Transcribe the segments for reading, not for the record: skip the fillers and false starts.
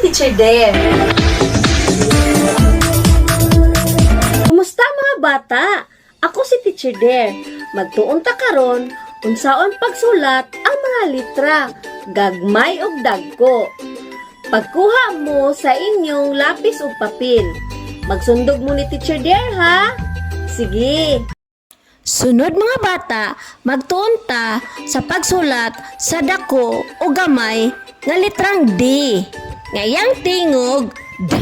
Teacher Dare. Kumusta, mga bata? Ako si Teacher Dare. Magtuon ta karon unsaon pagsulat ang mga litra, gagmay ug dagko. Pagkuha mo sa inyong lapis ug papel. Magsundog mo ni Teacher Dare, ha? Sige. Sunod, mga bata, magtuon ta sa pagsulat sa dako o gamay nga litrang D. Ngayang tingog D.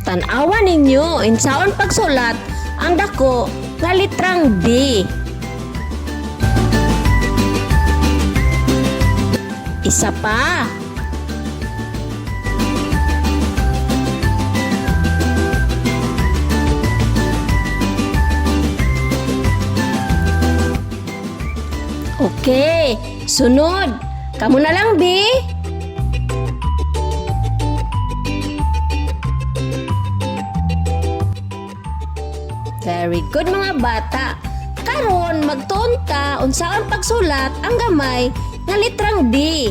Tan-awa ninyo insaon pagsulat ang dako nga litrang D. Isa pa. Okay, sunod. Kamu na lang, B. Very good, mga bata. Karon magtuon ta unsaon pagsulat ang gamay nga litrang D.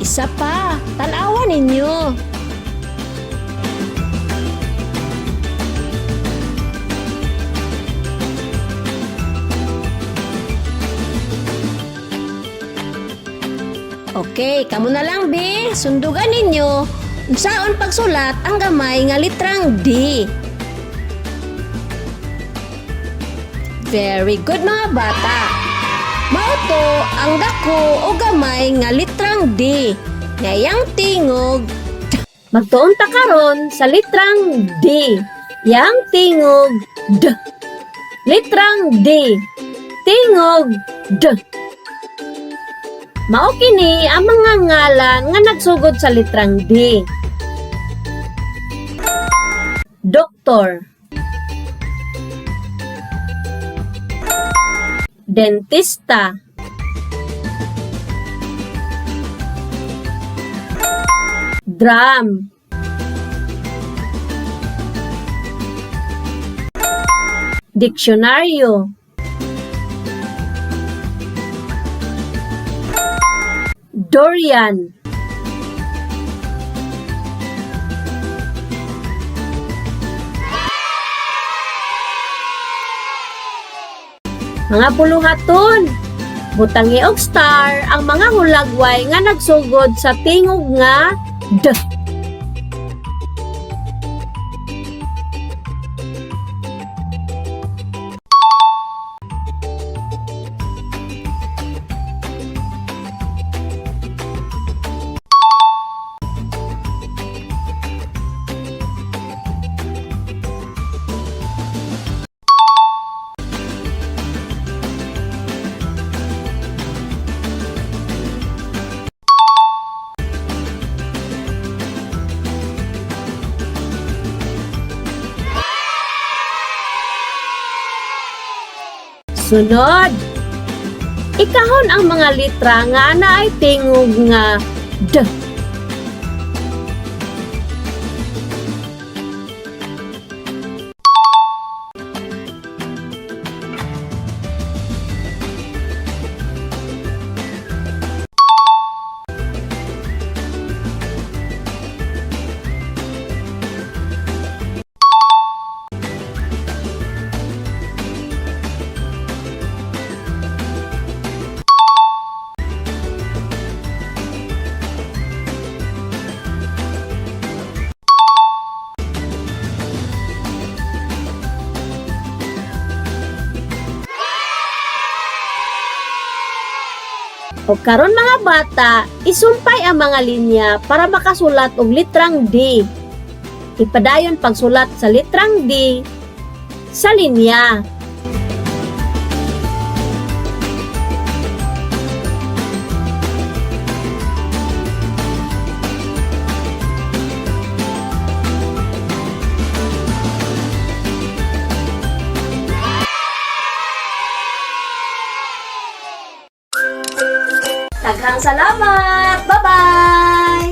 Isa pa, tan-awa ninyo. Okay, kamo na lang, B. Sundugan ninyo unsaon pagsulat ang gamay nga litrang D. Very good, mga bata. Mao to ang dako o gamay nga litrang D. Ngayang tingog D. Magtuon ta karon sa litrang D. Yang tingog D. Litrang D. Tingog D. Mao kini ang mga ngalan nga nagsugod sa litrang D. Doktor. Dentista. Drum. Diksyonaryo. Dorian. Mga puluhaton, butangi og star ang mga hulagway nga nagsugod sa tingog nga D. Sunod, ikahon ang mga litra nga naay tingog nga D. O karon, mga bata, isumpay ang mga linya para makasulat og litrang D. Ipadayon pagsulat sa litrang D sa linya. Daghang salamat! Bye-bye!